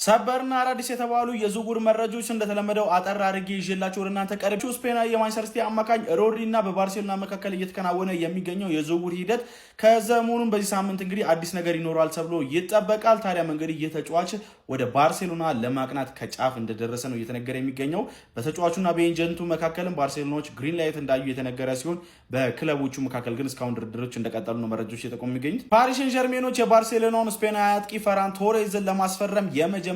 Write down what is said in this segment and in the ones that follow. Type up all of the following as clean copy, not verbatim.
ሰበርና አዳዲስ የተባሉ የዝውውር መረጃዎች እንደተለመደው አጠር አድርጌ ይዤላችሁ ወደ እናንተ ቀርቤ ስፔናዊ የማንቸስተር ሲቲ አማካኝ ሮድሪ እና በባርሴሎና መካከል እየተከናወነ የሚገኘው የዝውውር ሂደት ከሰሞኑን በዚህ ሳምንት እንግዲህ አዲስ ነገር ይኖረዋል ተብሎ ይጠበቃል። ታዲያም እንግዲህ ይህ ተጫዋች ወደ ባርሴሎና ለማቅናት ከጫፍ እንደደረሰ ነው እየተነገረ የሚገኘው። በተጫዋቹና በ agent ኡ መካከልም ባርሴሎናዎች green light እንዳዩ የተነገረ ሲሆን በክለቦቹ መካከል ግን እስካሁን ድርድሮች እንደቀጠሉ ነው መረጃዎች እየጠቆሙ የሚገኙት። ፓሪስ ሴን ዠርሜኖች የባርሴሎናውን ስፔናዊ አጥቂ ፈራን ቶሬዝን ለማስፈረም የመጀመሪያ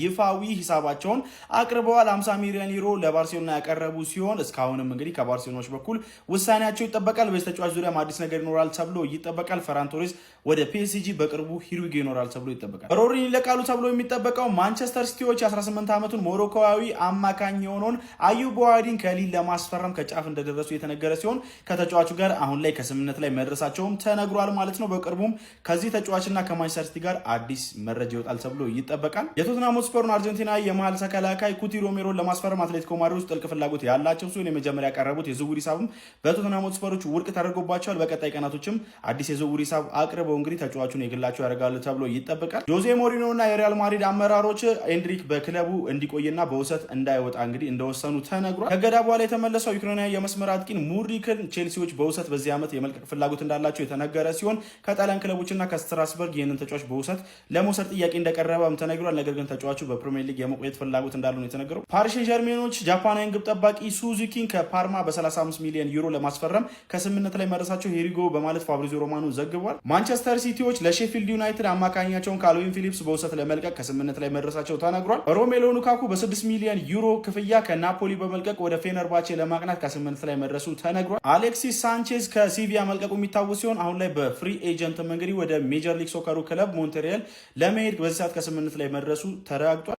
ይፋዊ ሂሳባቸውን አቅርበዋል። 50 ሚሊዮን ዩሮ ለባርሴሎና ያቀረቡ ሲሆን እስካሁንም እንግዲህ ከባርሴሎናዎች በኩል ውሳኔያቸው ይጠበቃል። በዚህ ተጫዋች ዙሪያም አዲስ ነገር ይኖራል ተብሎ ይጠበቃል። ፈራን ቶሬዝ ወደ ፒኤስጂ በቅርቡ here we go ይኖራል ተብሎ ይጠበቃል። ሮድሪን ይለቃሉ ተብሎ የሚጠበቀው ማንቸስተር ሲቲዎች የ18 ዓመቱን ሞሮኮዊ አማካኝ የሆነውን አዩብ ቦዋዲን ከሊል ለማስፈረም ከጫፍ እንደደረሱ የተነገረ ሲሆን ከተጫዋቹ ጋር አሁን ላይ ከስምምነት ላይ መድረሳቸውም ተነግሯል ማለት ነው። በቅርቡም ከዚህ ተጫዋችና ከማንቸስተር ሲቲ ጋር አዲስ መረጃ ይወጣል ተብሎ ይጠበቃል። የቶትናም ሆትስፐሩን አርጀንቲናዊ የመሀል ተከላካይ ኩቲ ሮሜሮን ለማስፈረም አትሌቲኮ ማድሪድ ውስጥ ጥልቅ ፍላጎት ያላቸው ሲሆን የመጀመሪያ ያቀረቡት የዝውውር ሂሳብም በቶትናም ሆትስፐሮች ውድቅ ተደርጎባቸዋል። በቀጣይ ቀናቶችም አዲስ የዝውውር ሂሳብ አቅርበው እንግዲህ ተጫዋቹን የግላቸው ያደርጋሉ ተብሎ ይጠበቃል። ጆዜ ሞሪንሆ እና የሪያል ማድሪድ አመራሮች ኤንድሪክ በክለቡ እንዲቆይና በውሰት እንዳይወጣ እንግዲህ እንደወሰኑ ተነግሯል። ከእገዳ በኋላ የተመለሰው ዩክሬናዊ የመስመር አጥቂን ሙድሪክን ቼልሲዎች በውሰት በዚህ ዓመት የመልቀቅ ፍላጎት እንዳላቸው የተነገረ ሲሆን ከጣሊያን ክለቦችና ከስትራስበርግ ይህንን ተጫዋች በውሰት ለመውሰድ ጥያቄ እንደቀረበም ተነግሯል። ነገር ግን ተጫዋቹ በፕሪሚየር ሊግ የመቆየት ፍላጎት እንዳለው ነው የተነገረው። ፓሪስ ሴን ዠርሜኖች ጃፓናዊን ግብ ጠባቂ ሱዙኪን ከፓርማ በ35 ሚሊዮን ዩሮ ለማስፈረም ከስምምነት ላይ መድረሳቸው here we go በማለት ፋብሪዚዮ ሮማኖ ዘግቧል። ማንቸስተር ሲቲዎች ለሼፊልድ ዩናይትድ አማካኛቸውን ካልቪን ፊሊፕስ በውሰት ለመልቀቅ ከስምምነት ላይ መድረሳቸው ተነግሯል። ሮሜሎ ሉካኩ በ6 ሚሊዮን ዩሮ ክፍያ ከናፖሊ በመልቀቅ ወደ ፌነርባቼ ለማቅናት ከስምምነት ላይ መድረሱ ተነግሯል። አሌክሲስ ሳንቼዝ ከሲቪያ መልቀቁ የሚታወስ ሲሆን አሁን ላይ በ free agent እንግዲህ ወደ ሜጀር ሊግ ሶከሩ ክለብ ሞንትሪያል ለመሄድ በዚህ ሰዓት ከስምምነት ላይ መድረሱ ተረጋግጧል።